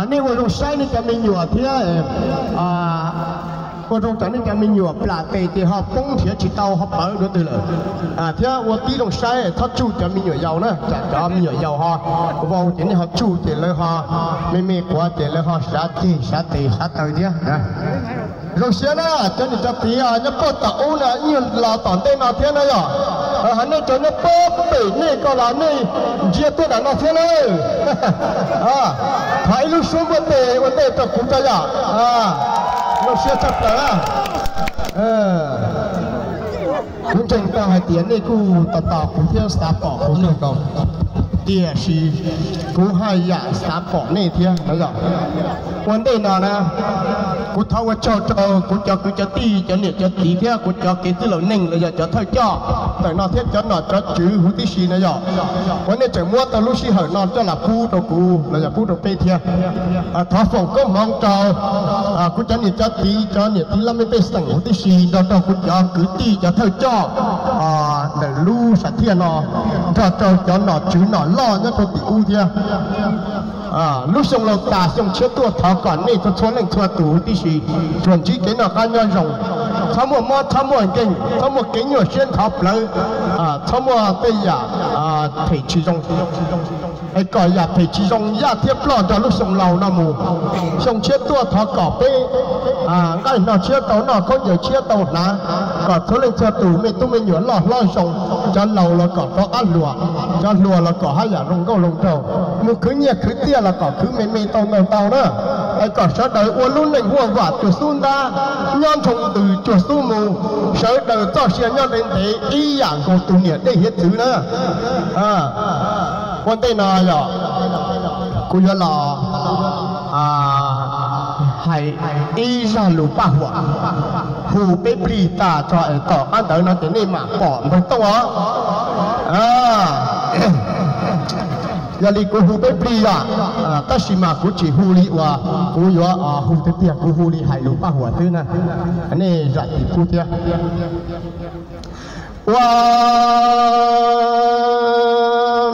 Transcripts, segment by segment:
Nej ua zoo saib nej cov me nyuam thiab, ua zoo rau nej cov me nyuam plam tes ces ho poob nrhiav tsis tau ho pawv dua twg lawm. Thiab ua tib zoo saib txhob tsuj cov me nyuam yaus na, tsam cov me nyuam yaus ho vau ces nej ho tsuj ces lawv ho me me quav ces lawv ho sav ceg sav tes sav taw thiab. Zoo siab na, cov niam cov txiv nyob puag tom ub no ib nyuag los tom ntej no thiab na yom. Hos nej cov nyob puag pem nej ko los nej ntsia tuaj nram no thiab na. Thov ib lub suab npuaj tes ua ntej rau kuv tso yom. Zoo siab tshaj plaws. Kuv ntseeg tau hais tias nej kuj tos tos kuv thiab xav pom kuv kawg nkaus, tiam sis kuv haj yam xav pom nej thiab no yom. Ua ntej no na, kuv thov ua tsaug rau kuv cov kwv cov tij, cov niam cov txiv thiab kuv cov kev txwj laus neeg los yog cov thawj coj ntawm no thiab cov nom cov tswv huv tib si na yom, uas nej tseem muab tau lub sij hawm no coj los pub rau kuv los yog pub rau peb thiab. Thov foom koob hmoov rau kuv cov niam cov txiv, cov niam txiv laj mej pej xeem huv tib si, nrog rau kuv cov kwv tij cov thawj coj ntawm lub sam thiaj no, nrog rau cov nom tswv nom loj nyob rau tim ub thiab. Lub xyoo laus tas xyoo tshiab tuaj thov kom nej txhua txhua leej txhua tus huv tib si tsuas ntsib kev noj qab nyob zoo, txhob muaj mob txhob muaj nkeeg, txhob muaj kev nyuaj siab ntho plawv, txhob muaj tej yam phem tsis zoo, es kom yam phem tsis zoo yaj thiab ploj nrog lub xyoo laus no mus. Xyoo tshiab tuaj thov kom peb nqaij no tshiab tau noj, khaub ncaws tshiab tau hnav, kom txhua leej txhua tus me tub me nyuam loj hlob zoo, cov laus los kom rov qab hluas, cov hluas los kom haj yam zoo nkauj zoo nraug, mus khwv nyiaj khwv txiaj los kom khwv me me tau ntau ntau na. Es kom sawv daws ua lub neej huaj vam cuag xub ntab, nyob nroo ntws cuag xub mu, sawv daws txoj sia nyob ntev ntev ib yam nkaus tus niam dej hiav txwv na. Ua ntej no yog kuv yuav los hais ib zaj lus paj huam hu peb plig tas tso es tom qab ntawd no ces nej mam pom npawg Tooj os. Yog li kuv hu peb plig yom, tab sis mas kuv tsis hu li uas kuv yuav hu tiag tiag, kuv hu li hais lus paj huam xwb na. Nej zam txim pub thiab. Ua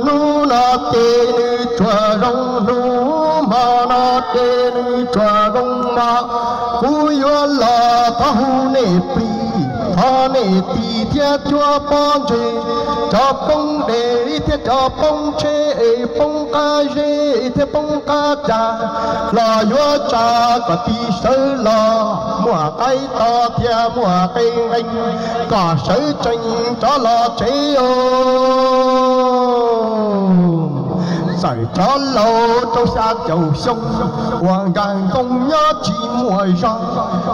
hnub no ces nws tsuas zoo, hnub hmo no ces nws tsuas zoo hmo. Kuv yuav los thov hu nej plig, thov nej tis thiab cuab pob ntseg, cov poob dej thiab cov poob tsheb, poob qab zeb thiab poob qab cas, los yuav tsa kom tis sawv los, muaj qaib to thiab muaj qe nqee, kom sawv tsees rov los tsev os. Txawm cov laus rau xya caum xyoo uas nkag nkoos nyob tsis muaj zog,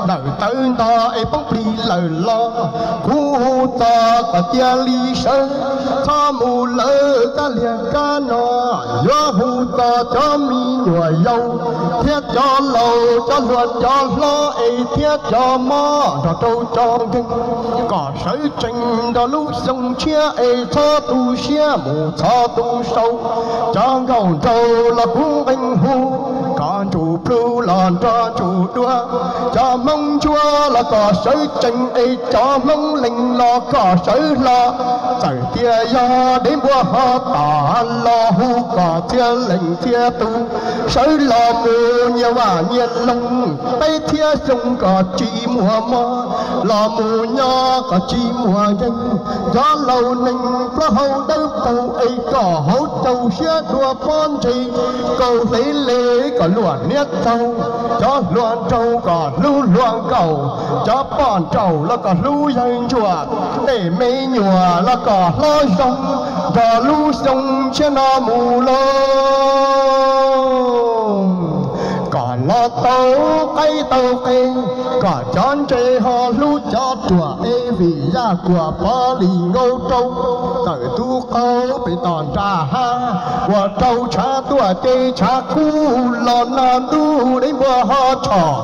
dawm tawv nto es poob plig lawm los, kuv hu txog kom cia li sawv, txhob mus lawv kab liag kab no. Yuav hu txog cov me nyuam yaus thiab cov laus, cov hluas cov hlob es thiab cov mob nrog rau cov nkeeg, kom sawv tsees nrog lub xyoo tshiab es txhob tu siab mus txhob tu sau. Cov nkauj nraug los kuv nqee hu, cov ntsuj plhu los nrog ntsuj duab, cov Hmoob ntsuab los kom sawv tsees es cov Hmoob lees los kom sawv hlo. Txawm tias yog dev npua ho tom los hu kom txhia leej txhia tus sawv los mus nyias vaj nyias loog, peb thiab xyoo kom tsis muaj mob, los mus nyob kom tsis muaj nkeeg. Cov laus neeg plaub hau dawb paug es kom hauv caug siab dua pob ntseg, kaus hlev le kom luam hniav txaug, cov hluas nraug kom hlub hluas nkauj, cov poj nraug los kom hlub yawg ntsuag, tej me nyuam los kom hlob zoo nrog lub xyoo tshiab no mus lauj. Kom los tau qaib tau qe, kom cov ntse ho hlub cov ruam es vim yaj kuam pov lis nkaus rau, tawm tub qaug pem tom nram hav, ua rau tshav tuaj ces tshav kub los nag ntuj dev npua ho tshom,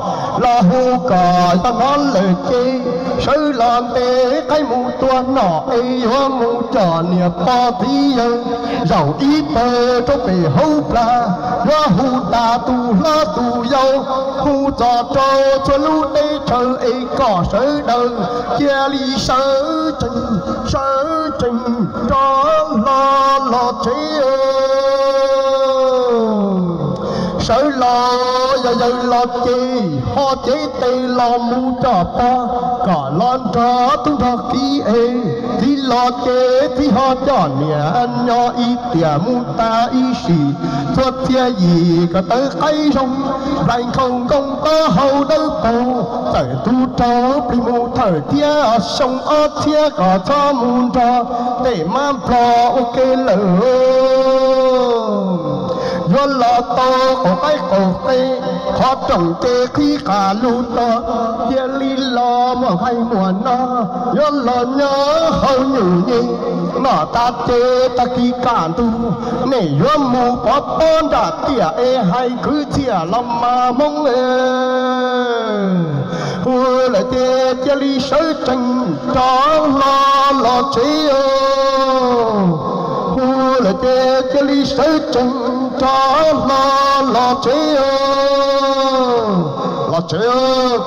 los hu kom yog hnov lawm ces sawv los ntes qaib mus tua nom es yuav mus coj niam pog txiv yawg zaum ib pawg rau pem hauv plag, yuav hu tas tus hlob tus yau, hu txog rau txhua lub teb chaws es kom sawv daws cia li sawv tsees, sawv tsees rov hlo los tsev. Sawv los yog yawg los ces ho cev tes los mus rau pog, kom los nrog tub nrog kiv es, txiv los ces txiv ho coj niam nyob ib tiam mus tas ib sim, txhua txhia yim kom tawv qaib zoo, nplaig nkhaus nkoos taub hau dawb paug, txawm tus raug plig mus thawm thiab xyoo ob txhiab kom txhob mus nrog tej mab nplog ua ke lawm. Yuav los tau qaum qaib qaum qe, qhov rooj ces qhib qas lug tog, cia li los muaj nqaij muaj no, yuav los nyob hauv nyuj nyem, noj tas ces tag kis kaj ntug, nej yuav mus pov pob nram tiaj es hais kwv txhiaj los mas Hmoob. Hu lawm ces cia li sawv tsees rov hlo los tsev. Hu lawm ces cia li sawv tsees rov hlo los tsev. Los tsev,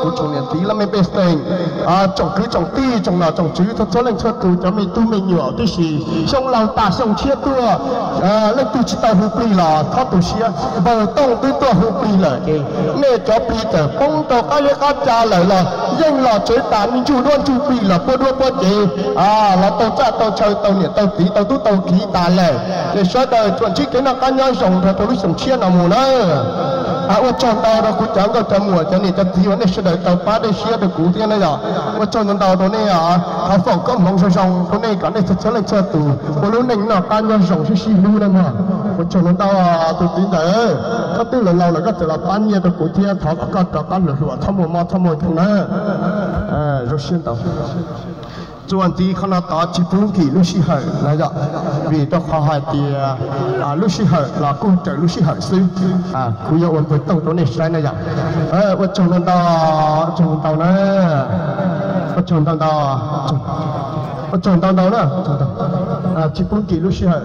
kuv tsoom niam txiv laj mej pej xeem, tsoom kwv tsoom tij, tsoom nom tsoom tswv, txhua txhua leej txhua tus, cov me tub me nyuam tib si, xyoo laus tas xyoo tshiab tuaj, leej twg tsis tau hu plig los txhob tu siab, npawg Tooj twb tuaj hu plig lawm ces nej cov plig txawm poob rau qab zeb qab tsa lawm los yeej los tsev tas, me ntsuj duab ntsuj plig los puab duab puab cev, los tau txaj tau chaw, tau niam tau txiv, tau tub tau kiv tas lawm. Ces sawv daws tsuas ntsib kev noj qab nyob zoo nrog rau lub xyoo tshiab no mus na. Ua tsaug ntau rau kuv cov nkauj cov muam, cov niam cov txiv uas nej sawv daws tau pab dej siab rau kuv thiab na yom. Ua tsaug ntau ntau rau nej, thov foom koob hmoov zoo zoo rau nej kom nej txhua txhua leej txhua tus ua lub neej noj qab nyob zoo sib sib hlub na mog. Ua tsaug ntau ntau tus txiv ntxawm, koj twb laus laus lawm koj txawm los pab nyiaj rau kuv thiab, thov kom koj rov qab hluas hluas txhob muaj mob txhob muaj nkeeg na. Zoo siab ntau. Txuas ntxiv qhov no tod tsis pub nkim lub sij hawm no yom, vim rau qhov hais tias lub sij hawm los kuj raws lub sij hawm xwb. Kuv yuav ua npawg Tooj rau nej saib na yom. Ua tsaug ntau ntau, ua tsaug ntau ntau na, ua tsaug ntau ntau na. Tsis pub nkim lub sij hawm.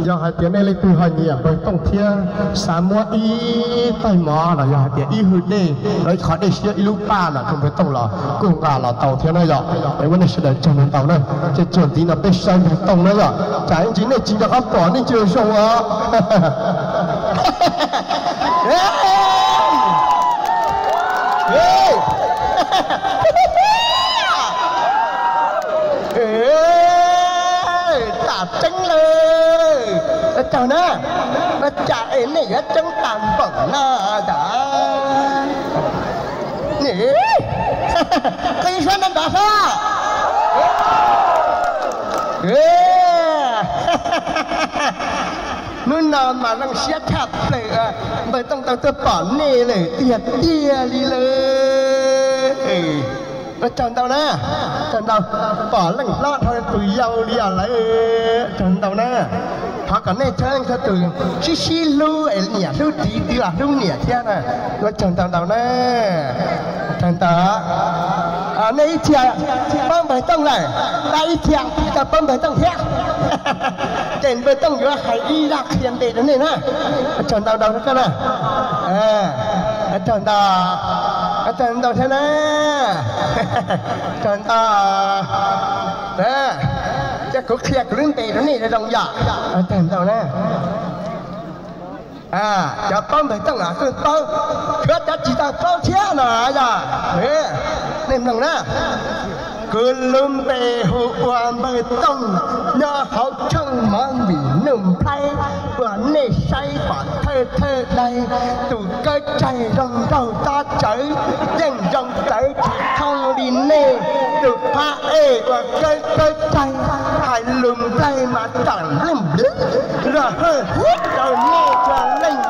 Yog hais tias nej leej twg ho nyiam npawg Tooj thiab xav muab ib taig mov los yog hais tias ib hwj dej los ib qho dej siab ib lub paj los rau npawg Tooj los kuj nqa los tau thiab na yom. Es ua nej sawv daws tsaug ntau ntau na. Ces txuas ntxiv no peb saib npawg Tooj na yom, tsam ib ntsis nej tsis nco qab pom nej tsis zoo os. Tam tseeb lawm, tsaug na, ua cas es nej yuav tseeb tas npaum no tas. Qhib suab nrov nrov xwb. Hnub no mas zoo siab tshaj plaws, npawg Tooj tau tuaj pom nej lawm tiag tiag li lawm. Ua tsaug ntau na, tsaug ntau, pom leej hlob dhau tus yau li os lawm, tsaug ntau na. Thov kom nej txhua leej txhua tus sib sib hlub es niam hlub txiv txiv los hlub niam thiab na. Ua tsaug ntau ntau na. Tsaug ntau. Nej ib txhia paub npawg Tooj lawm, tab ib txhia tsis tau paub npawg Tooj thiab. Ces npawg Tooj yuav hais ib zaj qhia npe rau nej na. Ua tsaug ntau ntau na koj na. Ua tsaug ntau, ua tsaug ntau thiab na. Tsaug ntau. Ces kuv qhia kuv lub npe rau nej zoo zoo yom. Ua tsaug ntau na. Cov paub npawg Tooj los kuj paub, tshuav cov tsis tau paub thiab no yog. Nej mloog na, kuv lub npe hu ua npawg Tooj, nyob hauv tshooj mov vim nuj nplhaib, uas nej saib pom thawj thawj daim, tus kawb tsaig zoo nraug tob tsawv, yeej zoo txawv tsis thooj li nej, tus phab ej uas kawb kawb tsaig, hais lus nplaig mas txawm nplij nplwj, luag hwj huam rau nej txhua leej.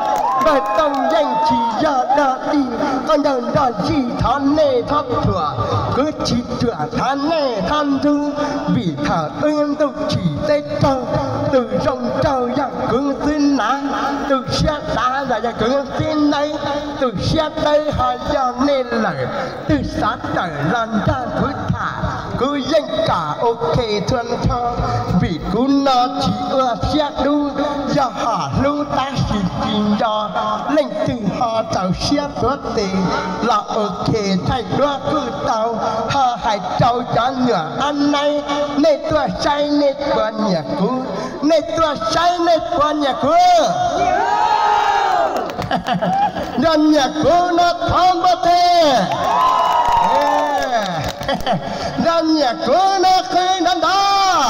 Npawg Tooj yeej tsis yog dog dig, qab ncaug nrog zij thov nej txhob thuam, kuv tsis ruam thov nej txhob ntxub, vim thaum wb ntuj tsim teb raug, tus zoo nraug yog kuv xwb na, tus siab dav los yog kuv xwb nawb, tus siab dawb ho yog nej lawm, twb xav tawm los nrog kuv tham, kuv yeej kam ok txhua nrho, vim kuv no tsis ua siab dub, yog hom hlub tab sis tsis nco, leej twg ho txaus siab tuav tes los ok thaij duab kuj tau, ho hais rau cov nyuam ab naib, nej tuaj saib nej puas nyiam kuv, nej tuaj saib nej puas nyiam kuv. Nrog nyiam kuv no thov npua teg. Nrog nyiam kuv no qw nrov nrov.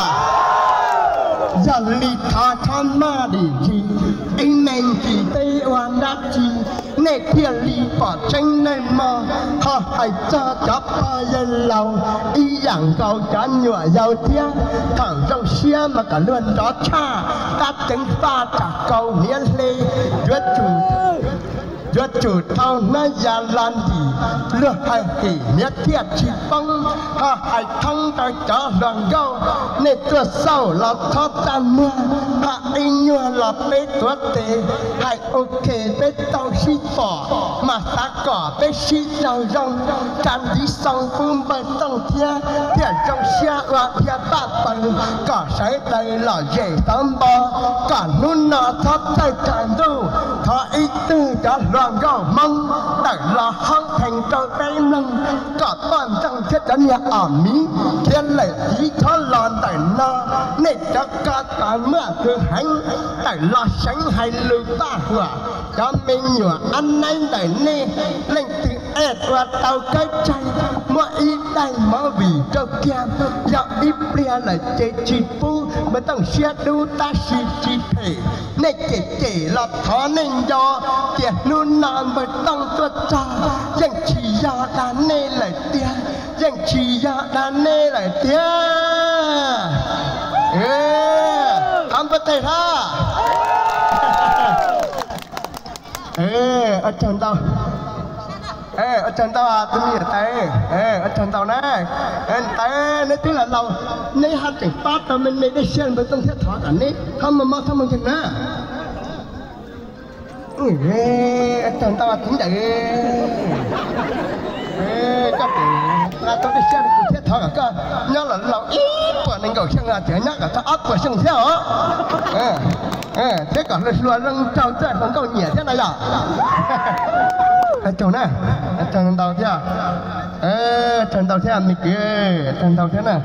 Yog li thov txhob maj dim ntsis, ib me ntsis peb ua dab tsi nej thiaj li pom tseeb neej mog. Ho hais txog cov pog yawg laus ib yam nkaus cov nyuam yaus thiab, thaum zoo siab mas kom luag nrov tshaj, tab ceev faj tsam kaus hniav hle, yuav tsum yuav tsum thau hnab ya los ntim, luag hais him hniav thiaj tsis poob. Ho hais thoob rau cov hluas nkauj, nej tuaj xauj los txhob txaj muag, ho ib nyuag los peb tuav tes, hais ok peb tau sib pom, mas xav kom peb sib raug zoo, tsa ntiv xoo pub npawg Tooj thiab, thiaj zoo siab ua dhia paj paws, kom sawv daws lom zem xov npo, kom hnub no txhob txawj tsaus ntuj. Thov ib tug cov hluas nkauj Hmoob tawm los haub phees rau peb mloog, kom poj ntxoog thiab cov niag os miv khiav lawm tiv thob los ntawm no. Nej cov ko taw muaj hwj heev, tawm los seev hais lus paj huam. Cov me nyuam ab naib ntawm nej, leej twg ej ua tau kawb tsag, muab ib daim movie rau kiag, yog ib pliag lawm ces tsis pub. Npawg Tooj siab dub tab sis tsis phem, nej cem cem los thov nej nco, tias hnub no npawg Tooj tuaj txog, yeej tsis yog dag nej lawm tiag, yeej tsis yog dag nej lawm tiag. Thov npua teg hab. Ua tsaug ntau, ua tsaug ntau tus me nyuam tais, ua tsaug ntau na. Tais, neb twb los laus, neb haj tseem pab tau me me dej siab npawg Tooj thiab, thov kom neb txhob muaj mob txhob muaj nkeeg na. Ua tsaug ntau txiv ntawd, koj tseem nqa tau dej siab rau kuv thiab, thov kom koj nyob los laus ib puas nees nkaum xyoo, tseem nyob kom tau ob puas xyoo thiab os. Thiab kom hluas hluas zoo nraug txawj hluas nkauj nyiam thiab no yog. Ua tsaug na, ua tsaug ntau thiab, ua tsaug ntau thiab me kwv, ua tsaug ntau thiab na.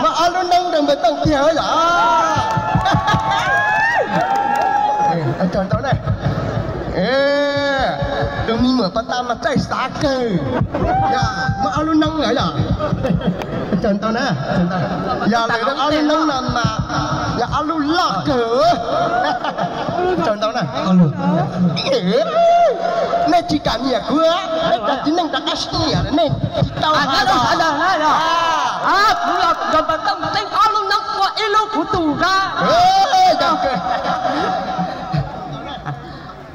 Muab ob lub neeb rau npawg Tooj kiag yom. Ua tsaug ntau na. Tus me nyuam pas tas mas txaij xav kawg. Muab ob lub neeb lawm yom. Ua tsaug ntau na. Yog lawm ob lub neeb no mas yog ob lub loj kawg. Ua tsaug ntau na. Nej tsis kam nyiam kuv, nej cov txiv neej rov qab sib nyiam lawm nej tsis tau hais los. Kuv los nrog npawg Tooj teeb ob lub neeb ua ib lub kuv tus na.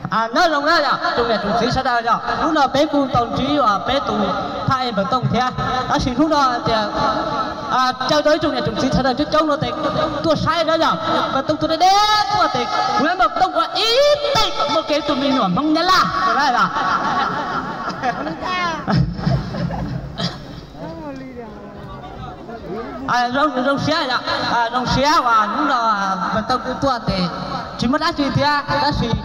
Nyob zoo na yog tsoom niam tsoom txiv sawv daws, yog hnub no peb kuj tau ntsib peb tus phaj ej npawg Tooj thiab, tab sis hnub no tias caw tau ib tsoom niam tsoom txiv sawv daws coob coob no tes tuaj saib na yog npawg Tooj tuaj deb deb tuaj tes kuv yuav npawg Tooj ua ib teg kom muaj kev tus me nyuam Hmoob Nyab Laj na yog. Zoo siab, zoo siab uas hnub no npawg Tooj kuj tuaj tes tsis muaj dab tsi thiab tab sis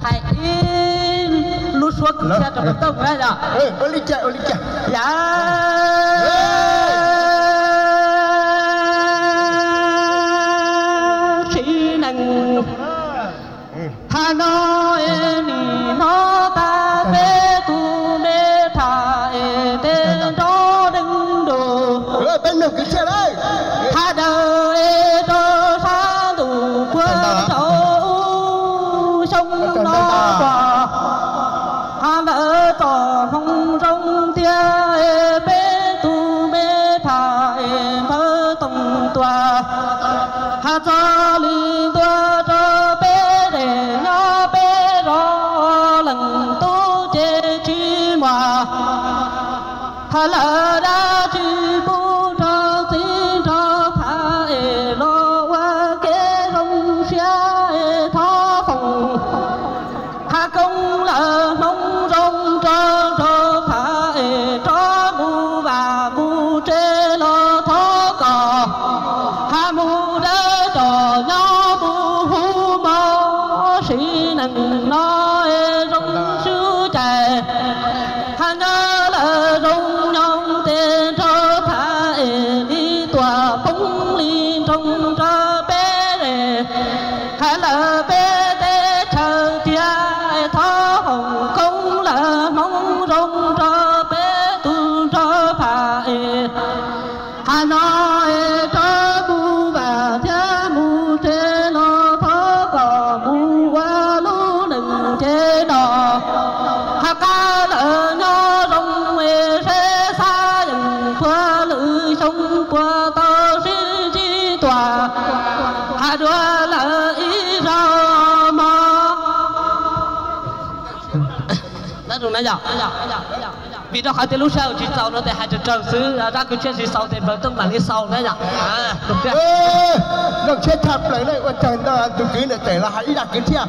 hais ib lub suab kwv txhiaj rau npawg Tooj na yog. Ua li cas, ua li cas? Yog tsis neeg thaum no es nim no tas peb tus me phaj es tej nrov deeg nrus, peb mloog kwv txhiaj lawm, thaum dawm es rau sab ntuj puag rau xyoo no txog, ha lawv txoj hmoo zoo tiag es peb tus me phaj es npawg Tooj tuaj, ha txog li ntua rau peb daim nyob peb zos leej tub ces tsis muaj ha lawv dab tsi pub nrog txiv nrog phaj es los ua kev zoo siab es thov foom ha koob lawm hmoo zoo rau nraug phaj es rov mus vaj mus tsev los thov kom ha mus dawb cov nyob mus hu mos sim neej no es zoo swb cais, ha nyob lawm zoo nyob tes nraug phaj es li tuam poob li nroog rau peb es ha lawm peb tes Na yom, vim rau qhov tias lub sij hawm tsis txaus no ces hais raws raws xwb, zaj kwv txhiaj tsis xaus ces npawg Tooj mam li xaus na yom. Zoo siab tshaj plaws na, ua tsaug ntau tus kwv ntawm tseem los hais ib zaj kwv txhiaj.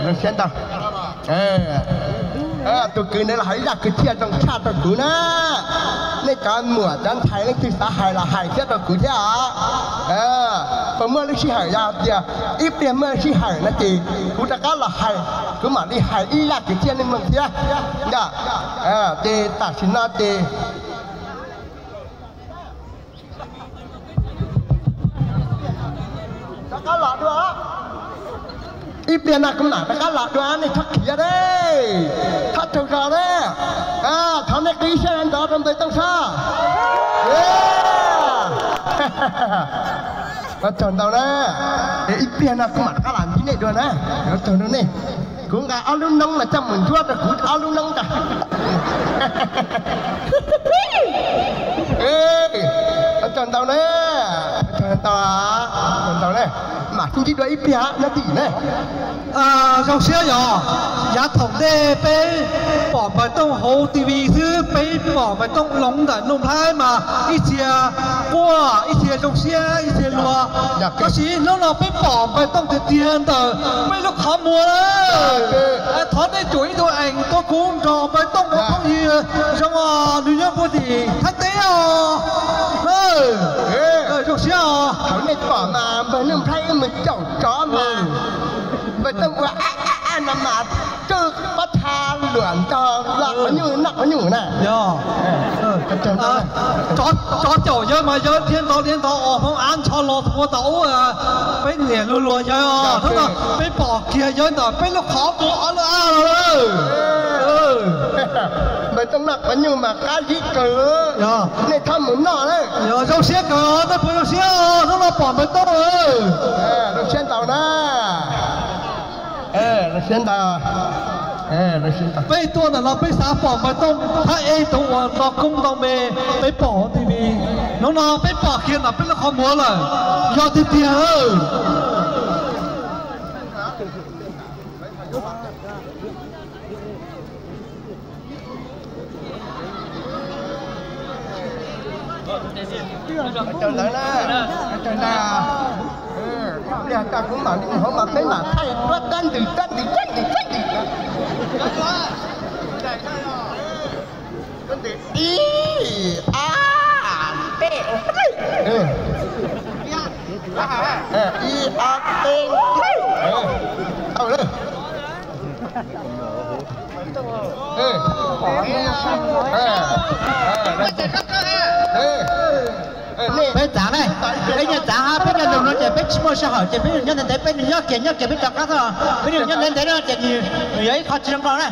Zoo siab ntau. Tus kwv ntawd los hais ib zaj kwv txhiaj zoo tshaj rau kuv na. Nej cov muam cov ntxhais leej twg xav hais los hais thiab rau kuv thiab os. Puas muaj lub sij hawm, yog tias ib pliag muaj lub sij hawm no ces kuv rov qab los hais, kuv mam li hais ib zaj kwv txhiaj nej mloog thiab. Ces tam sim no ces rov qab los dua. Ib pliag no kuv mam rov qab los dua, nej txhob khiav ne, txhob tsaug zog ne. Thov nej qw ib siab ntxov rau npawg Tooj sab. Ua tsaug ntau na. Ib pliag no kuv mam rov qab los ntsib nej dua na. Ua tsaug rau nej. Kuv nqa ob lub noob los coj mus ntsuab rau kuv ob lub noob ntag. Ua tsaug ntau na. Ua tsaug ntau, ua tsaug ntau na. Mam sib ntsib dua ib pliag na tim na. Zoo siab yog yav thaum ntej peb pom npawg Tooj hauv T V xwb, peb pom npawg Tooj hloov ntawm Nuj Nplhaib mas ib txhia quaj, ib txhia zoo siab, ib txhia luag. Tab sis hnub no peb pom npawg Tooj tiag tiag ntawm peb lub qhov muag lawm. Thov nej tsuam ib tug ees tuaj kub nrog npawg Tooj ua phooj ywg zoo os, nws nyob puag tim Thaib teb os. Zoo siab os. Thaum nej pom mas npawg Nuj Nplhaib mus caum tsov mas npawg Tooj ua a a no mas tsuj pob txha luam ntog los qhov nyuj noj qhov nyuj na. Tsov caum yawg mas yawg dhia ntov dhia ntov os, hmoov av ntsho los ua tau ub, peb niam luag luag yawg os, hnub no peb pom kiag yawg ntawm peb lub qhov muag ob lub ab los lawm. Npawg Tooj noj qhov nyuj mas qab zib kawg, nej txhob mus noj na. Yog zoo siab kawg, nej puas zoo siab os, hnub no pom npawg Tooj. Zoo siab ntau na. Zoo siab ntau. Peb tuaj ntawm no peb xav pom npawg Tooj thab ej tus uas nto koob nto me, peb pom hauv T V. Hnub no peb pom kiag ntawm peb lub qhov muag lawm. Yog tiag tiag. Ua tsaug ntawd na, ua tsaug ntau. Ib pliag kuv mam li mus hauv mas peb mam thaij duab tab ntws tab ntws tab ntws tab ntws. Ib, ob, peb, ib, ob, peb, tau lawm. Peb txav na, peb nyias txav hab, peb nyob nroog no ces peb tsis muaj sij hawm ces peb nyob ntev ntev, peb nyob kiag nyob kiag peb rov qab txog, peb nyob ntev ntev no ces nws yog ib qho tsis zoo nkauj na.